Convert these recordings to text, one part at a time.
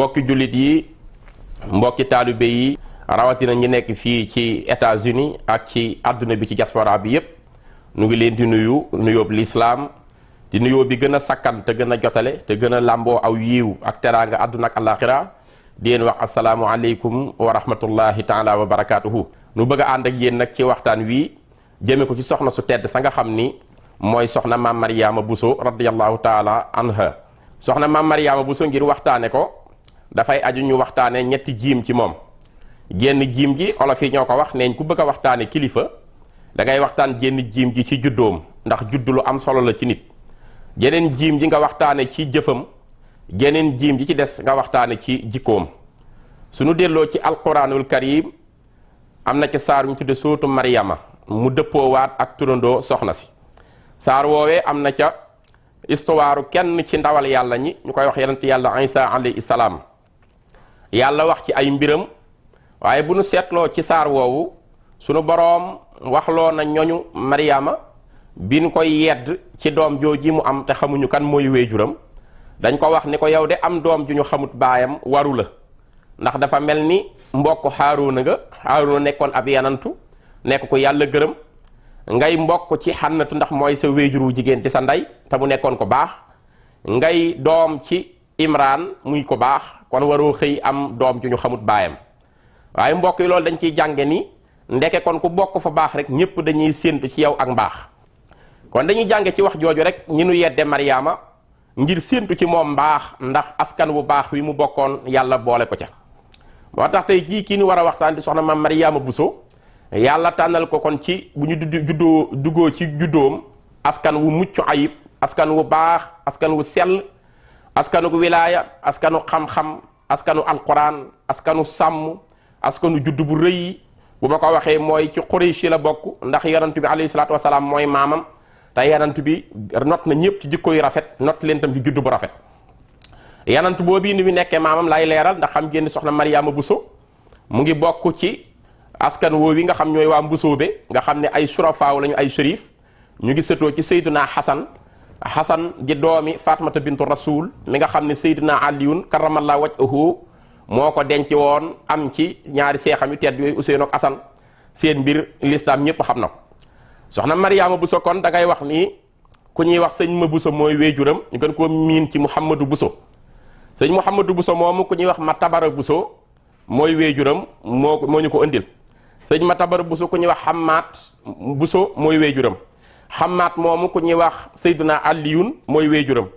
mbokki jullit yi mbokki taalibe yi rawatina ñi nekk fii ci États-Unis ak ci àdduna bi ci diaspora bi yépp nu ngi leen di nuyu nuyoob lislaam di nuyoo bi gën a sakkan te gën a jotale te gën a làmboo aw yiiw ak teraanga àdduna ak àllaaxira di leen wax asalaamu aleykum wa rahmatullahi taala wa barakaatuhu. nu bëgg a ànd ak yéen nag ci waxtaan wi jëme ko ci soxna su tedd sa nga xam ni mooy soxna maam Mariama Bousso radiyallahu taala anha. soxna maam Mariama Bousso ngir waxtaane ko dafay aju ñu waxtaane ñetti jiim ci moom. génn jiim ji olof yi ñoo ko wax neeñ ku bëgg a waxtaane kilifa da ngay waxtaan génn jiim ji ci juddoom ndax juddu lu am solo la ci nit. geneen jiim ji nga waxtaane ci jëfam geneen jiim ji ci des nga waxtaane ci jikkoom. suñu delloo ci alquranul karim am na ci saar ñu tudde sootu Mariama mu dëppoowaat ak turandoo soxna si. saar woowee am na ca histoire kenn ci ndawal yàlla ñi ñu koy wax yonent yàlla Isa alayhi salaam. yàlla wax ci ay mbiram waaye bu nu seetloo ci saar woowu sunu boroom waxloo na ñoñu Mariama bi nu koy yedd ci doom jooji mu am te xamuñu kan mooy wéejuram dañ ko wax ni ko yow de am doom ju ñu xamut baayam waru la ndax dafa mel ni mbokk Haaruna nga Haaruna nekkoon ab yanantu nekk ko yàlla gërëm ngay mbokk ci Xannatu ndax mooy sa wéejuru jigéen ci sa ndey te mu nekkoon ko baax ngay doom ci Imraan muy ko baax kon waroo xëy am doom ju ñu xamut baayam waaye mbokk yi loolu dañ ciy jànge ni ndeke kon ku bokk fa baax rek ñépp dañuy séentu ci yow ak mbaax kon dañuy jànge ci wax jooju rek ñi nu yedde Mariama ngir séentu ci moom mbaax ndax askan wu baax wi mu bokkoon yàlla boole ko ca. moo tax tey jii kii ni war a waxtaan di soxna maam Mariama Bousso yàlla tànnal ko kon ci bu ñu duggoo ci juddoom askan wu mucc ayib askan wu baax askan wu sell askanu wilaaya askanu xam-xam askanu alquran askanu sàmm askanu judd bu rëy bu ma ko waxee mooy ci Quraysh la bokk ndax yonent bi alayhi salaatu wasalaam mooy maamam te yonent bi not na ñëpp ci jikko yu rafet not leen tam ci judd bu rafet. yonent boobu ni mu nekkee maamam lay leeral ndax xam ngeen soxna Mariama Bousso mu ngi bokk ci askan woowu yi nga xam ñooy waa Mbusoobe nga xam ne ay surafaaw lañu ay shérif ñu ngi sëtoo ci Seydina Xasan di doomi Fatmata bintu Rasul mi nga xam ne Seydina Aliyun karamallahu wajhahu moo ko denc woon am ci ñaari seexam yu tedd yooyu Useynu ak Asan seen mbir lislaam ñëpp xam na ko. soxna Mariama Bousso kon da ngay wax ni ku ñuy wax sëñ ma Bousso mooy wéejuram ñu gën koo miin ci Mouhamadou Bousso. sëñ Mouhamadou Bousso moomu ku ñuy wax Matabara Bousso mooy wéejuram moo ñu ko indil. sëñ Matabara Bousso ku ñuy wax Hammaat Bousso mooy wéejuram. Hammaat moomu ku ñuy wax Seydina Aliyun mooy wéejuram.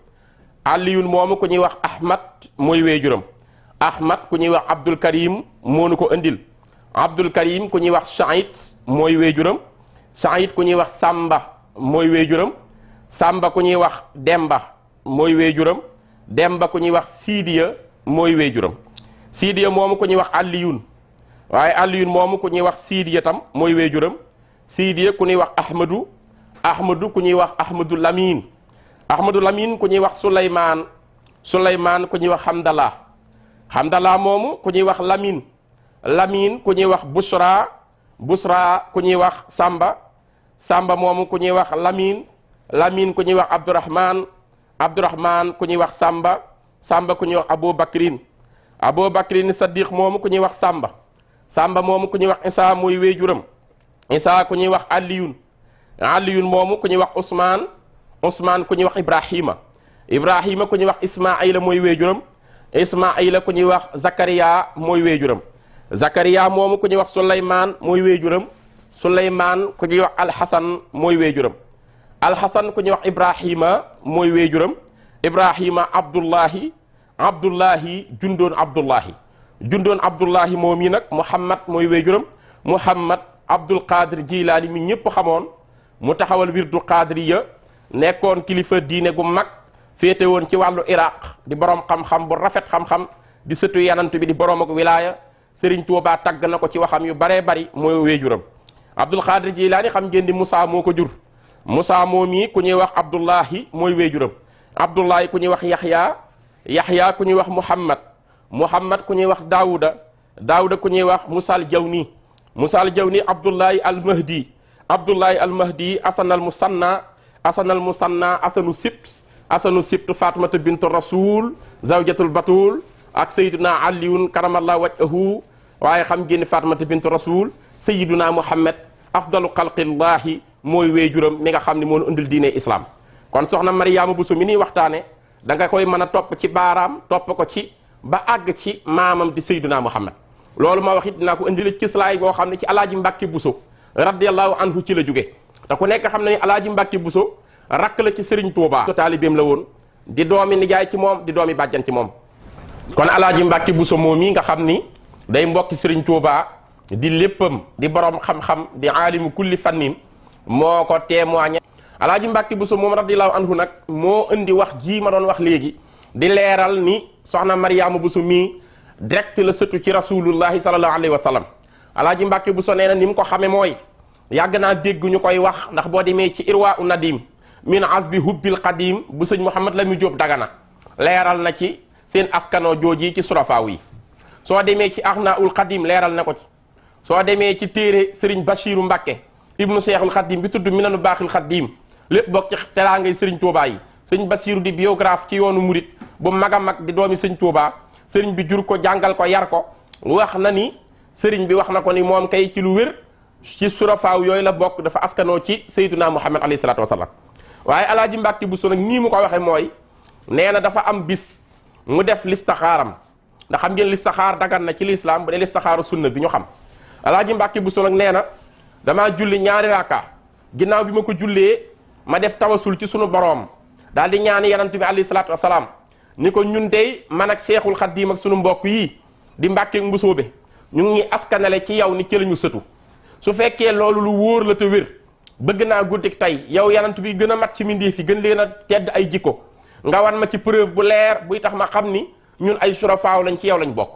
Aliyun moomu ku ñuy wax Ahmad mooy wéejuram. Ahmad ku ñuy wax Abdul Karim moo nu ko indil. Abdul Karim ku ñuy wax Saïd mooy wéejuram. Saïd ku ñuy wax Samba mooy wéejuram. Samba ku ñuy wax Demba mooy wéejuram. Demba ku ñuy wax Sidiya mooy wéejuram. Sidiya moomu ku ñuy wax Aliyun waaye Aliyun moomu ku ñuy wax Sidiya tam mooy wéejuram. Sidiya ku ñuy wax Ahmadu ku ñuy wax Ahmadu Lamin. Ahmadu Lamin ku ñuy wax Suleymaan ku ñuy wax Hamdallah moomu ku ñuy wax Lamin ku ñuy wax Busra ku ñuy wax Samba moomu ku ñuy wax Lamin ku ñuy wax Abdurahman ku ñuy wax Samba ku ñuy wax Abubakrin Saddiq moomu ku ñuy wax Samba moomu ku ñuy wax Isa mooy wéejuram. Isa ku ñuy wax Aliyun moomu ku ñuy wax Usmaan ku ñuy wax Ibrahima ku ñuy wax Ismaila mooy wéejuram. Ismaila ku ñuy wax Zakariya mooy wéejuram. Zakariya moomu ku ñuy wax Suleymaan mooy wéejuram. Suleymaan ku ñuy wax Alxasan mooy wéejuram. Alxasan ku ñuy wax Ibrahima mooy wéejuram. Ibrahima Abdullahi jundoon Abdullahi moom yi nag Muhammad mooy wéejuram. Muhammad Abdul Qadir Jilaani mi ñëpp xamoon mu taxawal wirdu Qadiriya nekkoon kilifa diine gu mag féete woon ci wàllu Iraq di borom xam-xam bu rafet xam-xam di sëtu yanant bi di borom ak wilaaya Serigne Touba tagg na ko ci waxam yu baree bari mooy wéejuram. Abdul Qadir Jilaani xam ngeen di Moussa moo ko jur. Moussa moom yi ku ñuy wax Abdullahi mooy wéejuram. Abdullahi ku ñuy wax Yaxya ku ñuy wax Muhammad ku ñuy wax Daawuda ku ñuy wax Musal Jawni Abdullahi al-Mahdi Asanal Musanna Asanu Sibt Fatmata bintu Rasul zawjatul Batul ak sayyiduna aliyun karamallahu wajhahu waaye xam ngeen Fatimata bintu rasul sayyiduna muhammad afdalu xalqillahi mooy weejuram mi nga xam ne moo nu indil diine islam. kon soxna Mariama Bousso mi nii waxtaane da nga koy mën a topp ci baaraam topp ko ci ba àgg ci maamam di sayyiduna muhammad. loolu ma wax it dinaa ko indil ci slaay boo xam ne ci alaaji Mbàkke Bousso radiyallahu anhu ci la jóge te ku nekk xam ne alaaji Mbàkke Bousso rakk la ci Serigne Touba. taalibeem la woon di doomi nijaay ci moom di doomi bàjjan ci moom. kon alaaji Mbàkke Bousso moom mii nga xam ni day mbokki Serigne Touba di léppam di borom xam-xam di aalimu kulli fannin moo ko témoigné. alaaji Mbàkke Bousso moom radiyallahu anhu nag moo indi wax ji ma doon wax léegi di leeral ni soxna Mariama Bousso mii direct la sëtu ci rasulullahi sallallahu alayhi wa sallam. alaaji Mbàkke Bousso nee na ni mu ko xame mooy yàgg naa dégg ñu koy wax ndax boo demee ci irwa u nadim min azbi hubbil qadim bu sëñ Mouhamad Lamine Diop Dagana leeral na ci seen askano jooji ci surafaaw yi. soo demee ci Axnaul Qadim leeral na ko ci. soo demee ci téere Serigne Bachiru Mbàkke ibnu Seexul Xadim bi tudd Minanu Baaxil Xadim lépp bokk ci teraangay Serigne Touba yi. sëñ Bachiru di biographe ci yoonu murit bu mag a mag di doomi sëñ Touba Serigne bi jur ko jàngal ko yar ko wax na ni Serigne bi wax na ko ni moom kay ci lu wér ci surafaaw yooyu la bokk dafa askanoo ci Seydina Muhammad alayhi salaatu wa salaam. waaye alaaji Mbàkke Bousso nag nii mu ko waxee mooy nee na dafa am bis mu def listaxaaram ndax xam ngeen listaxaar dagan na ci lislaam bu dee listaxaaru sunna bi ñu xam. alaaji Mbàkke Bousso nag nee na damaa julli ñaari raaka ginnaaw bi ma ko jullee ma def tawasul ci sunu boroom daal di ñaan yanant bi alayhi salaatu wa salaam ni ko ñun dey man ak Seexul Xadiim ak sunu mbokk yi di Mbàkke Mbusoobe ñu ngi askanale ci yow ni ci la ñu sëtu su fekkee loolu lu wóor la te wér bëgg naa guddik tey yow yanant bi gën a mat ci mbindéef yi gën leen a tedd ay jikko nga wan ma ci preuve bu leer buy tax ma xam ni ñun ay surafaaw lañ ci yow lañ bokk.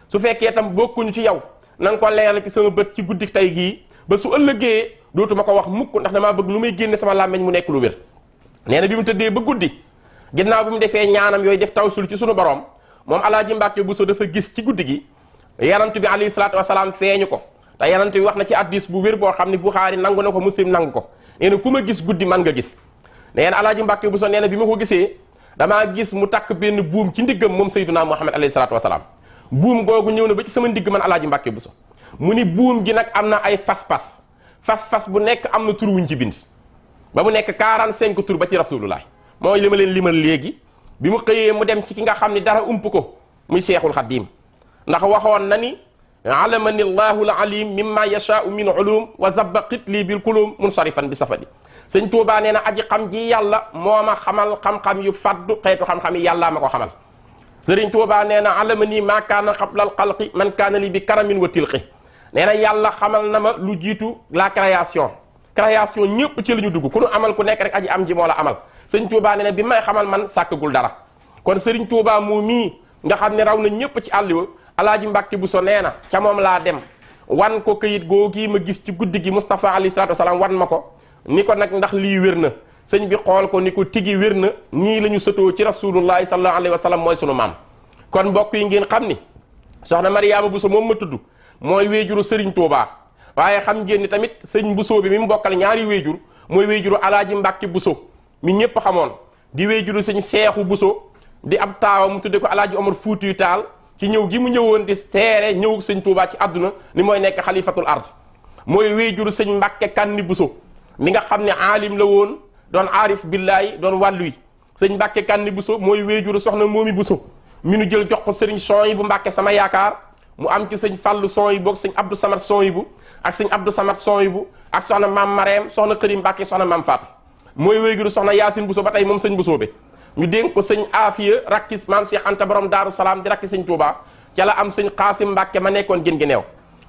su fekkee tam bokkuñu ci yow na nga ko leeral ci sama bët ci guddik tey gii ba su ëllëgee dootuma ko wax mukk ndax damaa bëgg lu may génne sama làmmeñ mu nekk lu wér. nee na bi mu tëddee ba guddi ginnaaw bi mu defee ñaanam yooyu def tawsul ci sunu borom moom alaaji Mbàkke Bousso dafa gis ci guddi gi yanant bi alayhi salaatu wasalaam feeñu ko te yanant bi wax na ci addis bu wér boo xam ne Buxaari nangu na ko Muslim nangu ko nee na ku ma gis guddi man nga gis. nee na alaaji Mbàkke Bousso nee na bi ma ko gisee damaa gis mu takk benn buum ci ndiggam moom Seydina Muhammad alayhi salaatu wasalaam buum googu ñëw na ba ci sama ndigg man alaaji Mbàkke Bousso mu ni buum gi nag am na ay fas-fas fas-fas bu nekk am na tur wuñ ci bind ba mu nekk 45 tur ba ci rasulullah mooy li ma leen limal léegi bi mu xëyee mu dem ci ki nga xam ne dara ump ko muy Seexul Xadiim ndax waxoon na ni alamani llahu l alim mimma yashaau min ulum wa zabba qitli bil kulum munsarifan bi safadi sëñ Tuubaa nee na aji xam ji yàlla moo ma xamal xam-xam yu faddu xeetu xam-xam yi yàllaa ma ko xamal. sëriñ Tuubaa nee na alamani maa kaana qablal xalqi man kaana li bi karamin wa tilqi nee na yàlla xamal na ma lu jiitu la création ñëpp ci la ñu dugg ku nu amal ku nekk rek aji am ji moo la amal sëñ Tuubaa nee na bi may xamal man sàkkagul dara. kon sëriñ Tuubaa moo mii nga xam ne raw na ñëpp ci àll wa alaaji Mbàkke Bousso nee na ca moom laa dem wan ko këyit googi ma gis ci guddi gi Moustapha alayhi salaatu wasalaam wan ma ko ni ko nag ndax lii wér na sëñ bi xool ko ni ko tigi wér na ñii la ñu sëtoo ci rasulullahi sallallahu alayhi wa sallam mooy sunu maam. kon mbokk yi ngeen xam ni soxna Mariama Bousso moom ma tudd mooy wéejuru sëriñ Tuubaa waaye xam ngeen ni tamit sëñ Bousso bi mi mu bokkal ñaari wéejur mooy wéejuru alaaji Mbàkke Bousso mi ñëpp xamoon di wéejuru sëñ Seexu Bousso di ab taawa mu tudde ko alaaji Omar Fuutiyu Taal ci ñëw gi mu ñëwoon di teere ñëw sëñ Tuubaa ci àdduna ni mooy nekk xalifatul ard mooy wéejuru sëñ Mbàkke Kanni Bousso mi nga xam ne aalim la woon doon aarif billaahi doon wàllu yi sëñ Mbàkke Kanni Bousso mooy wéejuru soxna Moomi Bousso mi nu jël jox ko sëriñ Souhaïbou Mbàkke sama yaakaar mu am ci sëñ Fallu Souhaïbou ak sëñ Abdou Samad Souhaïbou ak sëñ Abdou Samad Souhaïbou ak soxna maam Mareem soxna Xëri Mbàkke soxna maam Faatu mooy wéejuru soxna Yaasin Bousso ba tey moom sëñ Bousso be ñu dénk ko sëñ Aafiya rakkis maam Cheikh Anta borom Daaru Salaam di rakki sëñ Tuubaa ca la am sëñ Xaasim Mbàkke ma nekkoon gën gi neew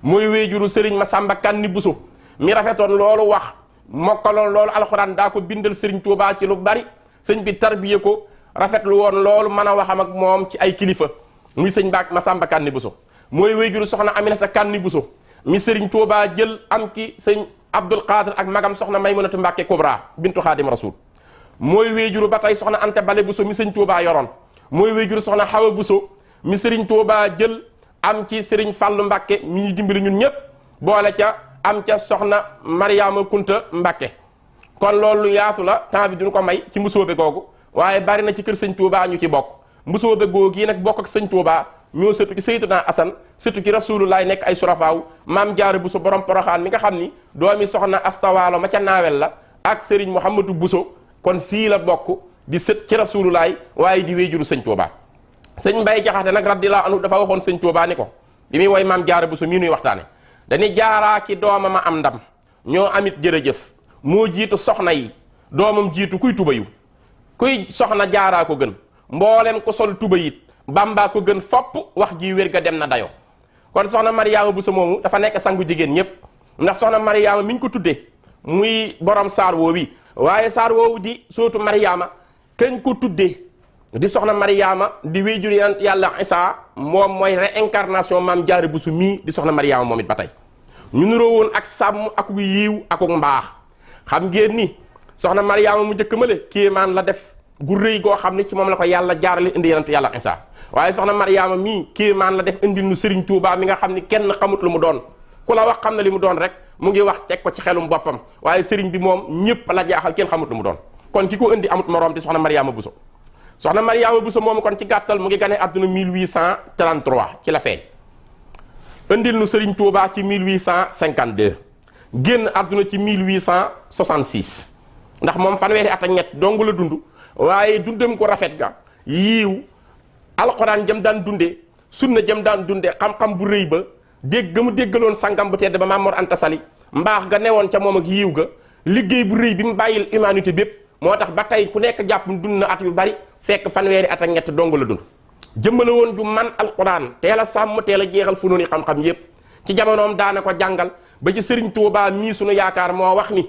mooy wéejuru sëriñ Masamba Kanni Bousso mi rafetoon loolu wax mokkaloon loolu alxuraan daa ko bindal sëriñ Tuubaa ci lu bari sëñ bi tarbiye ko rafetlu woon loolu mën a waxam ak moom ci ay kilifa muy sëñ Masamba Kanni Bousso mooy wéyjuru soxna Aminata Kanni Bousso mi sëriñ Tuubaa jël am ci sëñ Abdul Qadir ak magam soxna Maymunatu Mbàkke Kubra bintu Xaadim Rasul mooy wéyjuru ba tey soxna Anta Bale Bousso mi sëñ Tuubaa yoroon mooy wéyjuru soxna Xawa Bousso mi sëriñ Tuubaa jël am ci sëriñ Fallu Mbàkke mi ñu dimbali ñun ñëpp boole ca am ca soxna Mariama Kunta Mbàkke kon loolu yaatu la temps bi duñu ko may ci mbusoobe googu waaye bari na ci kër sëñ Tuubaa ñu ci bokk mbusoobe googu yi nag bokk ak sëñ Tuubaa ñoo sëtu ci Sayyiduna Asan sëtu ci Rasulullah nekk ay surafaaw maam Jaara Buso borom Poroxaan mi nga xam ni doomi soxna Astawaalo ma ca naawel la ak Serigne Mouhamadou Buso kon fii la bokk di sët ci Rasulullah waaye di wéejuru sëñ Tuubaa sëñ Mbay Jaxate nag radiyallaahu anhu dafa waxoon sëñ Tuubaa ni ko bi muy woy maam Jaara Buso mii nuy waxtaane dañuy jaaraa ki doomam a am ndam ñoo amit jërëjëf moo jiitu soxna yi doomam jiitu kuy tubayu kuy soxna jaaraa ko gën mbooleem ko sol tuba yit Bàmbaa ko gën fopp wax ji wér ga dem na dayo kon soxna Mariyaama Buso moomu dafa nekk sangu jigéen ñépp ndax soxna Mariyaama mi ñu ko tuddee muy borom saar woowu wi waaye saar woowu di sootu Mariyaama kañ ko tuddee di soxna Mariyaama di wéyjur yàlla Isaa moom mooy réincarnation maam Jaara Buso mii di soxna Mariyaama moom it ba tey ñu nuroo woon ak sàmm ak wu yiiw ak mbaax xam ngeen ni soxna Mariyaama mu njëkk male kéemaan la def gu rëy goo xam ne ci moom la ko yàlla jaarale indi yonent yàlla Isaa waaye soxna Mariyaama mii kéemaan la def indi nu Serigne Touba mi nga xam ni kenn xamut lu mu doon ku la wax xam na li mu doon rek mu ngi wax teg ko ci xelum boppam waaye Serigne bi moom ñëpp la jaaxal kenn xamut lu mu doon kon ki ko indi amut moroom di soxna Mariyaama Buso soxna Mariyaama Buso moomu kon ci gàttal mu ngi gane àdduna 1833 ci la feeñ indil nu Serigne Touba ci 1852 génn àdduna ci 1866 ndax moom fanweeri at ak ñett dong la dund waaye dundam ko rafet ga yiiw alxuraan jëm daan dunde sunna jëm daan dunde xam-xam bu rëy ba dégg mu déggaloon sangam bu tedd ba Maam Mor Anta Sali mbaax ga newoon ca moom ak yiiw ga liggéey bu rëy bi mu bàyyil humanité bépp moo tax ba tey ku nekk jàpp dund na at yu bari fekk fanweeri at ak ñett dong la dund jëmmala woon ju man alxuraan teel a sàmm teel a jeexal fu noonu xam-xam yépp ci jamonoom daana ko jàngal ba ci Sëriñ Tuubaa mii sunu yaakaar moo wax ni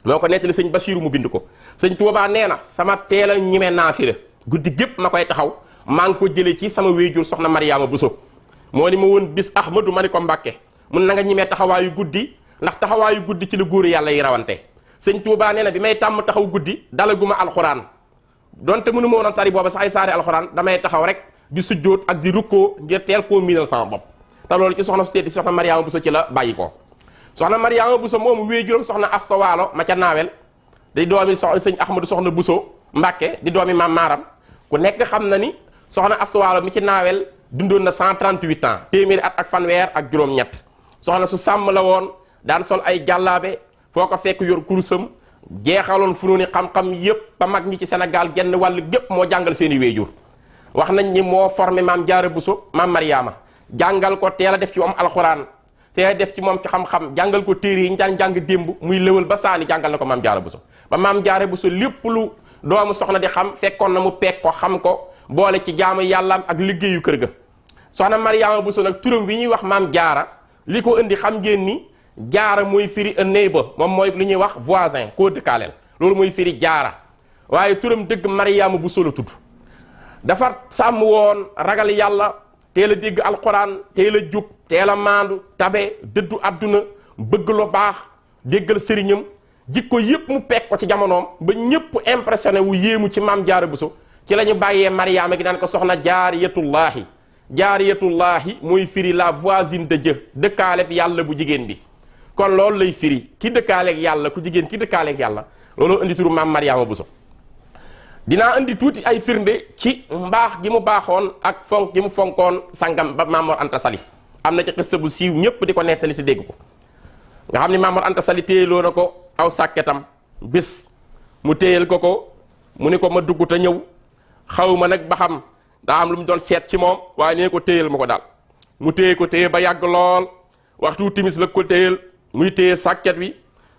moo ko nettali sëñ Basiiru mu bind ko sëñ Tuubaa nee na sama teel a ñime naafila guddi gépp ma koy taxaw maa ngi ko jëlee ci sama wéyjur soxna Mariyaama Buso moo ni ma woon bis Ahmadu ma ni ko Mbàkke mun na nga ñimee taxawaayu guddi ndax taxawaayu guddi ci la góor yàlla yi rawante sëñ Tuubaa nee na bi may tàmm taxaw guddi dalaguma alxuraan donte mënu ma woon a tari booba sax ay saari alxuraan damay taxaw rek di sujjóot ak di rukkoo ngir teel koo miinal sama bopp te loolu ci soxna su tedd soxna Mariyaama Buso ci la bàyyi ko soxna Mariyaama Buso moomu wéyjuram soxna Asta Waalo ma ca naawel di doomi sëñ Ahmadu soxna Buso Mbàkke di doomi maam Maaram ku nekk xam na ni soxna Asta Waalo mi ci naawel dundoon na 138 ans téeméeri at ak fanweer ak juróom-ñett soxna su sàmm la woon daan sol ay jàllaabe foo ko fekk yor kurusam jeexaloon fu nooni xam-xam yépp ba mag ñi ci Sénégal genn wàll gépp moo jàngal seeni wéyjur wax nañ ni moo formé maam Jaara Buso maam Mariyaama jàngal ko teel a def ci moom alxuraan teel a def ci moom ci xam-xam jàngal ko téere yi ñu daan jàng démb muy lëwal ba saani jàngal na ko maam Jaara Buso ba maam Jaara Buso lépp lu doomu soxna di xam fekkoon na mu peeg ko xam ko boole ci jaamu yàllaam ak liggéeyu kër ga soxna Mariyaama Buso nag turam wi ñuy wax maam jaara li ko indi xam ngeen ni jaara mooy firi a neighbor moom mooy lu ñuy wax voisin koo dëkkaaleel loolu mooy firi jaara waaye turam dëgg Mariyaama Buso la tudd dafa sàmm woon ragal yàlla teel a dégg alxuraan teel a jub teel a maandu tabe dëddu àdduna bëgg lu baax déggal sëriñam jikko yépp mu peeg ko ci jamonoom ba ñépp impressionné wu yéemu ci maam jaara Buso ci la ñu bàyyee Mariyaama gi daan ko soxna jaariyatullaahi jaariyatullaahi mooy firi la voisine de Dieu dëkkaaleb yàlla bu jigéen bi kon loolu lay firi ki dëkkaaleeg yàlla ku jigéen ki dëkkaaleeg yàlla looloo indi turu maam Mariyaama Buso dinaa indi tuuti ay firnde ci mbaax gi mu baaxoon ak fonk gi mu fonkoon sangam ba Maam Mor Anta Sali am na ci xissa bu siiw ñépp di ko nettali te dégg ko nga xam ni Maam Mor Anta Sali téyeloo na ko aw sàkketam bis mu téyel ko mu ni ko ma dugg te ñëw xaw ma nag ba xam daa am lu mu doon seet ci moom waaye nee ko téyel ma ko daal mu téye ko téye ba yàgg lool waxtu timis la ko téyel muy téye sàkket wi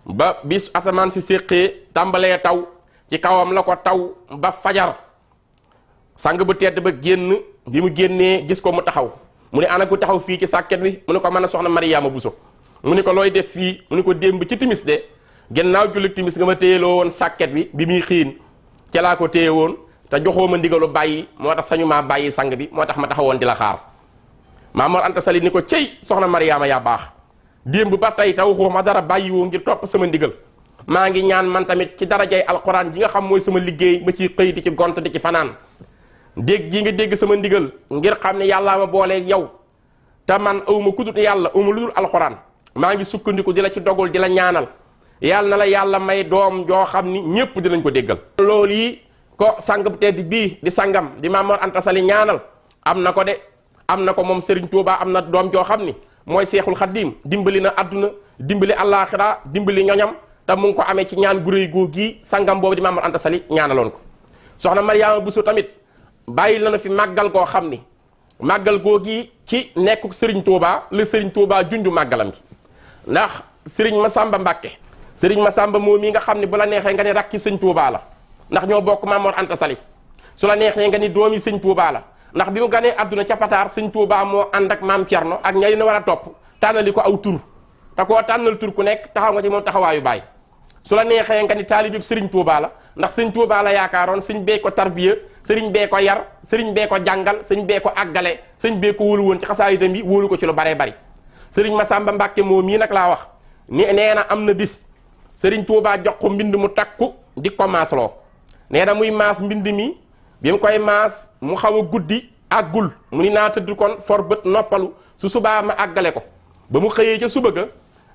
ba bis asamaan si séqee tàmbalee taw ci kawam la ko taw ba fajar sang bu tedd ba génn bi mu génnee gis ko mu taxaw mu ne ana ku taxaw fii ci sàkket wi mu ne ko mën a soxna Mariyaama Buso mu ne ko looy def fii mu ne ko démb ci timis de gannaaw julli timis nga ma téyeloo woon sàkket wi bi muy xiin ca laa ko téye woon te joxoo ma ndigalu bàyyi moo tax sañu maa bàyyi sang bi moo tax ma taxawoon di la xaar Maam Mor Anta Sali ni ko cey soxna Mariyaama yaa baax démb ba tey te waxoo ma dara bàyyi woo ngir topp sama ndigal maa ngi ñaan man tamit ci darajay alquran ji nga xam mooy sama liggéey ma ciy xëy di ci gont di ci fanaan dégg gi nga dégg sama ndigal ngir xam ne yàllaa ma booleeg yow te man awma kudut yàlla awma lu dul alquran maa ngi sukkandiku di la ci dogul di la ñaanal yàlla na la yàlla may doom joo xam ni ñépp dinañ ko déggal loolu yi ko sang bu tedd bii di sangam di Maam Mor Anta Sali ñaanal am na ko de am na ko moom Serigne Touba am na doom joo xam ni mooy Seexul Xaddim dimbali na àdduna dimbali àllaaxira dimbali ñoñam te mu ngi ko amee ci ñaan gu réy googu sangam boobu di Maam Mor Anta Sali ñaanaloon ko. soxna Mariama Bousso tamit bàyyil na fi màggal goo xam ni màggal googu ci nekkuk Serigne Touba la Serigne Touba junju màggalam gi ndax Serigne Massamba Mbacke Serigne Massamba moom mi nga xam ne bu la neexee nga ni rakki Sëñ Touba la ndax ñoo bokk Maam Mor Anta Sali su la neexee nga ni doomi Sëñ Touba la ndax bi mu ganee àdduna ca Pataar Sëñ Touba moo ànd ak maam Cerno ak ñay na war a topp tànnali ko aw tur te koo tànnal tur ku nekk taxaw nga ci moom taxawaayu baay su la neexee nga ni taalibib Serigne Touba la ndax Sëñ Touba la yaakaaroon sëñ bee ko tarbiya sëriñ bee ko yar sëriñ bee ko jàngal sëñ bee ko àggale sëñ bee ko wóolu woon ci xasaayidam yi wóolu ko ci lu baree bari Serigne Massamba Mbacke moom mii nag laa wax ni nee na am na bis Serigne Touba jox ko mbind mu takku di ko maasloo nee na muy maas mbind mi bi mu koy maas mu xaw a guddi àggul mu ni naa tëdd kon for bët noppalu su subaa ma àggale ko ba mu xëyee ca suba ga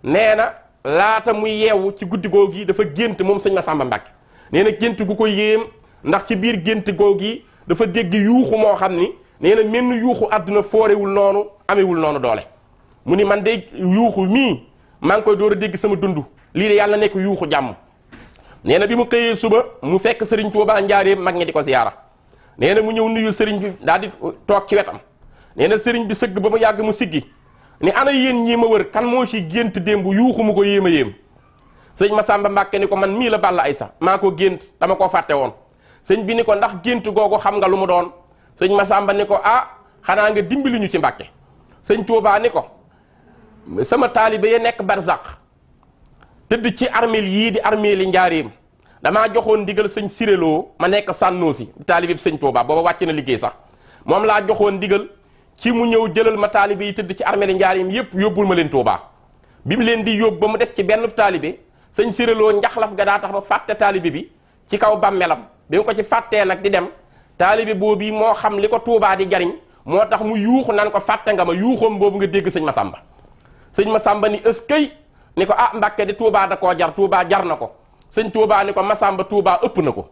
nee na laata muy yeewu ci guddi googu dafa gént moom sëñ Massamba Mbacke nee na gént gu ko yéem ndax ci biir gént googu dafa dégg yuuxu moo xam ni nee na menn yuuxu àdduna foorewul noonu amewul noonu doole mu ni man de yuuxu mii maa ngi koy door a dégg sama dund lii de yàlla nekk yuuxu jàmm nee na bi mu xëyee suba mu fekk Serigne Touba njaareem mag ñi di ko ziyaara nee na mu ñëw nuyu Serigne bi daal di toog ci wetam nee na Serigne bi sëgg ba mu yàgg mu siggi ni ana yéen ñii ma wër kan moo ci gént démb yuuxu mu ko yéem a yéem sëñ Massamba Mbacke ni ko man mii la Balla Aysa maa ko gént dama koo fàtte woon sëñ bi ni ko ndax gént googu xam nga lu mu doon sëñ Massamba ni ko ah xanaa nga dimbali ñu ci Mbacke sëñ Touba ni ko sama taalibe ya nekk barzaq tëdd ci armeel yii di armeeli njaareem damaa joxoon ndigal sëñ Siréloo ma nekk Sànnoosi taalibe bi sëñ Touba booba wàcc na liggéey sax moom laa joxoon ndigal ci mu ñëw jëlal ma taalibe yi tëdd ci armeeli njaareem yépp yóbbul ma leen Touba bi mu leen di yóbbu ba mu des ci benn taalibe sëñ Siréloo njaxlaf ga daa tax ma fàtte taalibe bi ci kaw bàmmeelam bi nga ko ci fàttee nag di dem taalibe boobu moo xam li ko Touba di jariñ moo tax mu yuuxu nan ko fàtte nga ma yuuxoom boobu nga dégg sëñ Massamba sëñ Massamba ni ëskay ni ko ah Mbacke di Touba da koo jar Touba jar na ko sëñ Touba ni ko Massamba Touba ëpp na ko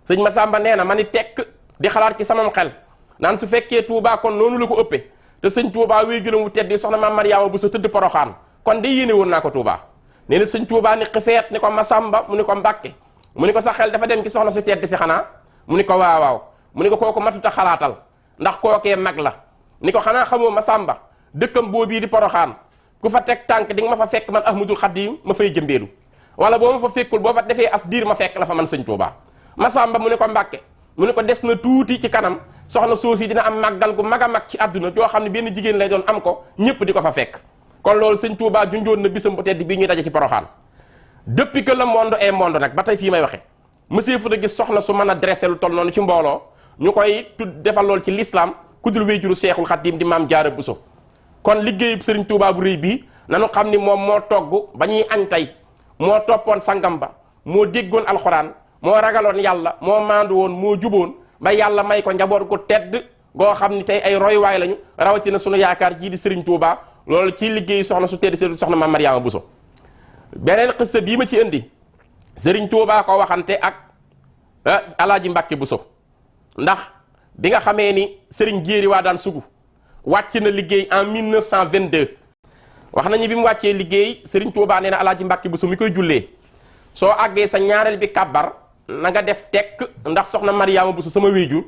sëñ Massamba nee na ma ni tekk di xalaat ci samam xel naan su fekkee Touba kon noonu la ko ëppee te sëñ Touba wéy juróom wu tedd soxna Maam Mariama Bousso tëdd Poroxaan kon de yéene woon naa ko Touba nee na sëñ Touba ni xifeet ni ko Massamba mu ni ko Mbacke mu ni ko sa xel dafa dem ci soxna su tedd si xanaa mu ni ko waaw waaw mu ni ko kooku matuta xalaatal ndax kookee mag la ni ko xanaa xamoo Massamba dëkkam boobii di Poroxaan ku fa teg tànk di nga ma fa fekk man Ahmadul Xadim ma fay jëmbeelu wala boo ma fa fekkul boo fa defee as diir ma fekk la fa man sëñ Touba Massamba mu ni ko Mbacke mu ni ko des na tuuti ci kanam soxna soosi dina am màggal gu mag a mag ci àdduna joo xam ne benn jigéen lay doon am ko ñëpp di ko fa fekk kon loolu sëñ Touba junjoon na bisam bu tedd bii ñuy daje ci Poroxaan depuis que le monde est monde nag ba tey fii may waxe monsieur fu da gis soxna su mën a dressé lu toll noonu ci mbooloo ñu koy defal lool ci l'islam ku dul wéyjuru Seexul Xadim di Maam Jaara Buso kon liggéeyub Serigne Touba bu rëy bii nanu xam ni moom moo togg ba ñuy añ tey moo toppoon sangam ba moo déggoon alxuraan moo ragaloon yàlla moo maandu woon moo juboon ba yàlla may ko njaboot gu tedd goo xam ni tey ay roywaay lañu rawatina sunu yaakaar jii di Serigne Touba loolu ci liggéey soxna su tedd si soxna Maam Mariama Bousso beneen xissa bii ma ci indi Serigne Touba ko waxante ak Alaaji Mbàkke Bousso ndax bi nga xamee ni Serigne Jéeri waa daan sugu wàcc na liggéey en 1922 wax nañu bi mu wàccee liggéey Serigne Touba nee na Alaaji Mbàkke Bousso mi koy jullee soo àggee sa ñaareel bi kàbbar na nga def tekk ndax soxna Mariama Bousso sama wéyjur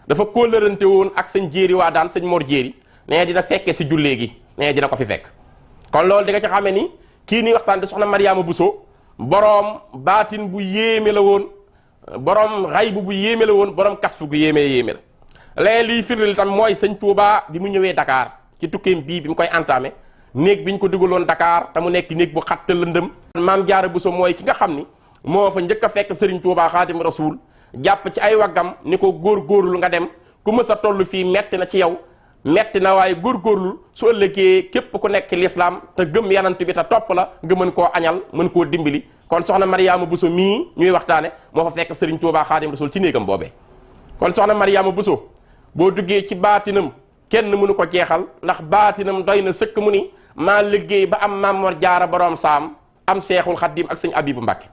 dafa kóllërante woon ak sëñ Jéeri waa daan sëñ Mor Jéeri nee dina fekke si jullee gi nee dina ko fi fekk kon loolu di nga ci xamee ni kii nii waxtaan di soxna Mariama Bousso boroom baatin bu yéeme la woon boroom xaybu bu yéeme la woon boroom kasfu gu yéeme la léegi liy firndeel tam mooy sëñ Touba bi mu ñëwee Dakar ci tukkeem bii bi mu koy entamé néeg bi ñu ko dugaloon Dakar te mu nekk néeg bu xatt lëndëm Maam Jaara Bousso mooy ki nga xam ni moo fa njëkk a fekk Serigne Touba Xaadim Rasuul jàpp ci ay waggam ni ko góorgóorlu nga dem ku mës a toll fii metti na ci yow metti na waaye góorgóorlu su ëllëgee képp ku nekk lislaam te gëm yanant bi te topp la nga mën koo añal mën koo dimbali kon soxna Mariama Bousso mii ñuy waxtaane moo fa fekk Serigne Touba Xaadim Rasuul ci néegam boobee kon soxna Mariama Bousso boo duggee ci baatinam kenn mënu ko jeexal ndax baatinam doy na sëkk mu ni maa liggéey ba am Maam Mor Jaara borom saam am Seexul Xadim ak sëñ Abibu Mbàkke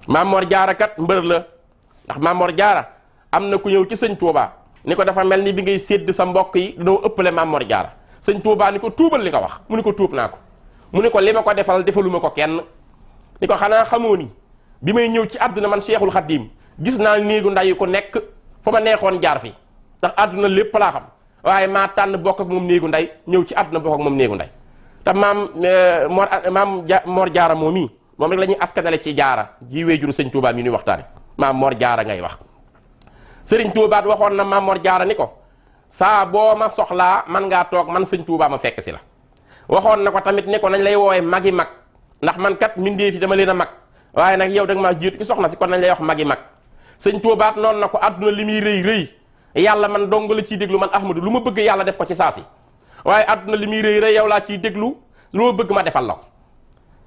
Maam Mor Jaara kat mbër la ndax Maam Mor Jaara am na ku ñëw ci sëñ Touba ni ko dafa mel ni bi ngay sédd sa mbokk yi dañoo ëppale Maam Mor Jaara. sëñ Tuubaa ni ko tuubal li nga wax mu ni ko tuub naa ko mu ni ko li ma ko defal defaluma ko kenn ni ko xanaa xamoo ni bi may ñëw ci àdduna man Cheikhul Khadim gis naa néegu nday ko nekk fa ma neexoon jaar fi ndax àdduna lépp laa xam waaye maa tànn bokk ak moom néegu nday ñëw ci àdduna bokk ak moom néegu nday te maam Mor Jaara moom mii moom rek la ñuy askanale ci jaara ji wéejuru sëñ Tuubaa mi ñuy waxtaane Maam Mor Jaara ngay wax sëriñ Tuubaa waxoon na Maam Mor Jaara ni ko saa boo ma soxlaa man ngaa toog man sëñ Tuubaa ma fekk si la waxoon na ko tamit ni ko nañ lay woowee magi mag ndax man kat mbindéef yi dama leen a mag waaye nag yow da nga maa jiitu ci soxna si kon nañ lay wax magi mag sëñ Tuubaa noonu na ko àdduna li muy rëy rëy yàlla man dong la ciy déglu man Ahmadu lu ma bëgg yàlla def ko ci saa si waaye àdduna li muy rëy rëy yow laa ciy déglu lu ma bëgg ma defal la ko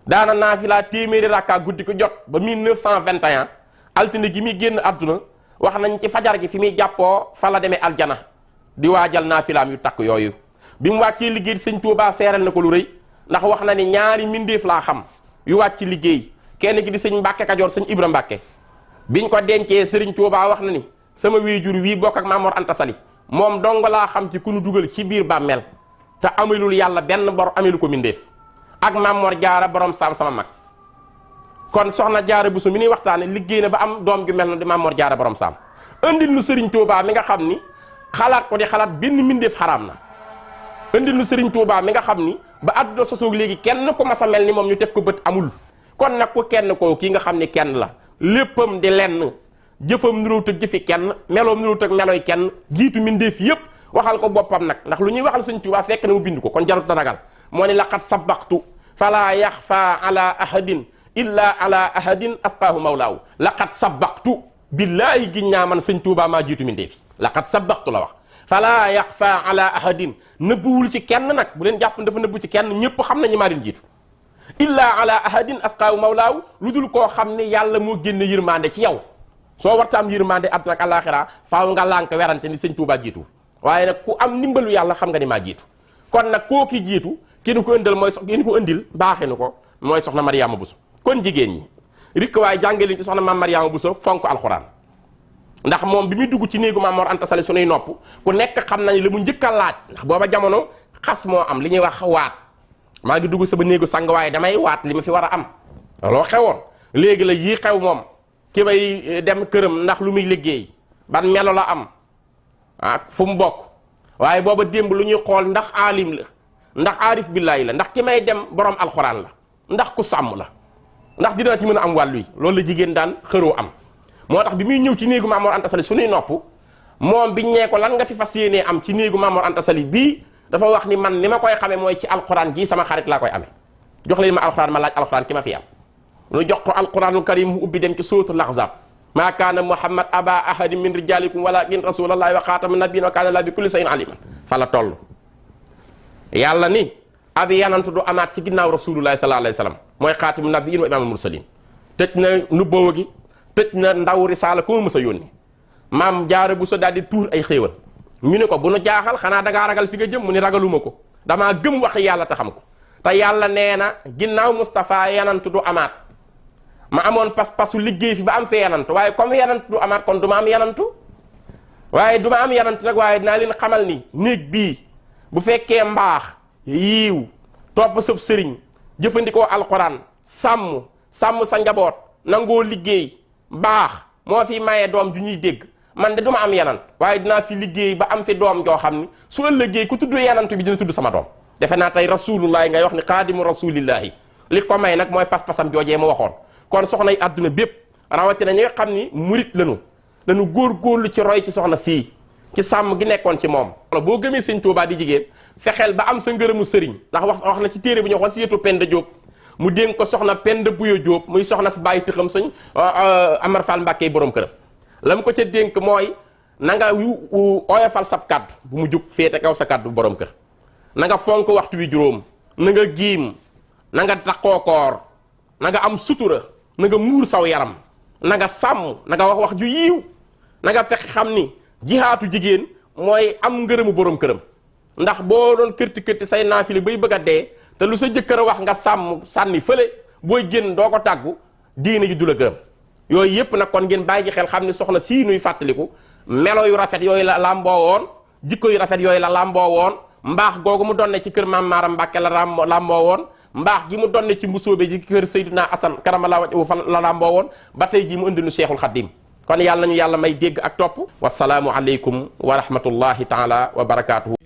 daana naa fi laa téeméeri rakkaa guddi ko jot ba 1921 altine gi muy génn àdduna wax nañ ci fajar gi fi muy jàppoo fa la demee aljana di waajal naafilaam yu takk yooyu bi mu wàccee liggéey sëñ Tuubaa seeral na ko lu rëy ndax wax na ni ñaari mbindeef laa xam yu wàcc liggéey kenn ki di sëñ Mbàkke Kajoor sëñ Ibra Mbàkke biñ ko dencee sëriñ Tuubaa wax na ni sama waajur wii bokk ak Maam Mor Anta Sali moom dong laa xam ci ku nu dugal ci biir bàmmeel te amelul yàlla benn bor amelu ko mbindeef ak Maam Mor Jaara borom saam sama mag kon soxna Jaara Buso mi ñuy waxtaane liggéey na ba am doom ju mel na di Maam Mor Jaara borom saam andil nu sëriñ Tuubaa mi nga xam ni xalaat ko di xalaat benn mbindeef xaraam na indil nu Serigne Touba mi nga xam ni ba àdduna sosoog léegi kenn ko mas a mel ni moom ñu teg ko bët amul kon nag ku kenn koo kii nga xam ni kenn la léppam di lenn jëfam nuróowut ak jëfi kenn meloom nuróowut ak meloy kenn jiitu mbindeef yépp waxal ko boppam nag ndax lu ñuy waxal Serigne Touba fekk na mu bind ko kon jarut na ragal moo ni laqad sabaqtu fala yaxfa ala ahadin illa ala ahadin asqaahu mawlaahu laqad sabaqtu billaahi giñ naa man Serigne Touba maa jiitu mbindeef yi laqad sabaqtu la wax fala yaxfa ala ahadin nëbbuwul ci kenn nag bu leen jàpp dafa nëbbu ci kenn ñëpp xam nañu maa leen jiitu illa ala ahadin asqaahu mawlaahu lu dul koo xam ne yàlla moo génne yërmande ci yow soo warta am yërmande àdduna ak àllaaxira faaw nga lànk werante ni sëñ Tuubaa jiitu waaye nag ku am ndimbalu yàlla xam nga ni maa jiitu kon nag koo ki jiitu ki nu ko ëndal mooy ki nu ko ëndil baaxee nu ko mooy soxna Mariama Bousso kon jigéen ñi rikk waaye jàngee leen ci soxna maam Mariama Bousso fonk alxuraan ndax moom bi muy dugg ci néegu Maam Mor Anta Sali sunuy nopp ku nekk xam nañ li mu njëkk a laaj ndax booba jamono xas moo am li ñuy wax waat maa ngi dugg sama néegu sang waaye damay waat li ma fi war a am looloo xewoon léegi la yii xew moom ki may dem këram ndax lu muy liggéey ban melo la am fu mu bokk waaye booba démb lu ñuy xool ndax aalim la ndax aarif billaahi la ndax ki may dem borom alxuraan la ndax ku sàmm la ndax dina ci mën a am wàllu yi loolu la jigéen daan xëroo am moo tax bi muy ñëw ci néegu Maam Mor Anta Sali suñuy nopp moom biñ ñee ko lan nga fi fas yéenee am ci néegu Maam Mor Anta Sali bii dafa wax ni man li ma koy xamee mooy ci alquran gii sama xarit laa koy amee jox leen ma alquran ma laaj alquran ki ma fi am nu jox ko alquranul karim mu ubbi dem ci suratul ahzab maa kaana muhammad aba ahadin min rijalikum walakin rasulallahi wa xaatama nabiyin wa kaana la bi kulli shay'in aliman fa la toll yàlla ni ab yanantu du amaat ci ginnaaw rasulullahi sallallahu alayhi wa sallam mooy xaatimu nabiyin wa imaamul mursalin tëj na nubboowa gi tëj na ndaw risaala ko ma mës a yónni Maam Jaara Buso daal di tuur ay xéewal ñu ne ko bu nu jaaxal xanaa dangaa ragal fi nga jëm mu ni ragaluma ko damaa gëm wax yàlla te xam ko te yàlla nee na ginnaaw Moustapha yanantu du amaat ma amoon pas-pasu liggéey fi ba am fi yanantu waaye comme yanantu du amaat kon du ma am yanantu waaye du ma am yanantu nag waaye dinaa leen xamal ni néeg bii bu fekkee mbaax yiiw topp sëb sëriñ jëfandikoo alquran sàmm sa njaboot nangoo liggéey baax moo fi maye doom ju ñuy dégg man de du ma am yanant waaye dinaa fi liggéey ba am fi doom joo xam ni su ëllëgee ku tudd yanantu bi dina tudd sama doom defe naa tey rasulullahi ngay wax ni xaadimu rasulillahi li ko may nag mooy pas-pasam joojee mu waxoon kon soxna yi àdduna bépp rawatina ñi nga xam ni murit lañu góor-góorlu ci roy ci soxna sii ci sàmm gi nekkoon ci moom boo gëmee sëñ Tuubaa di jigéen fexeel ba am sa ngërëmu sëriñ ndax wax na ci téere bu ñu wax wasiyatu Penda Jóob mu dénk ko soxna Penda Buyo Jóob muy soxna si bàyyi tëxam sëñ Amar Fall Mbàkke borom këram la mu ko ca dénk mooy na nga oyofal sab kàddu bu mu jug féete kaw sa kàddu borom kër na nga fonk waxtu wi juróom na nga giim na nga takkoo koor na nga am sutura na nga muur saw yaram na nga sàmm na nga wax ju yiiw na nga fexe xam ni jihaatu jigéen mooy am ngërëmu borom këram ndax boo doon kërti say naafile bay bëgg a dee te lu sa jëkkër a wax nga sàmm sànni fële booy génn doo ko tàggu diine ji du la gërëm yooyu yëpp nag kon ngeen bàyyi ci xel xam ne soxna sii nuy fàttaliku melo yu rafet yooyu la làmboo woon, jikko yu rafet yooyu la làmboo woon, mbaax googu mu donne ci kër Maam Maaram Mbàkke la làmboo woon, mbaax gi mu donne ci mbusóobe ji kër Seydina Asan karamallahu wajhahu fa la làmboo woon, ba tey jii mu indi nu Cheikhul Khadim. kon yàlla nañu yàlla may dégg ak topp. wasalaamu aleykum wa rahmatullahi taala wa barakaatuhu.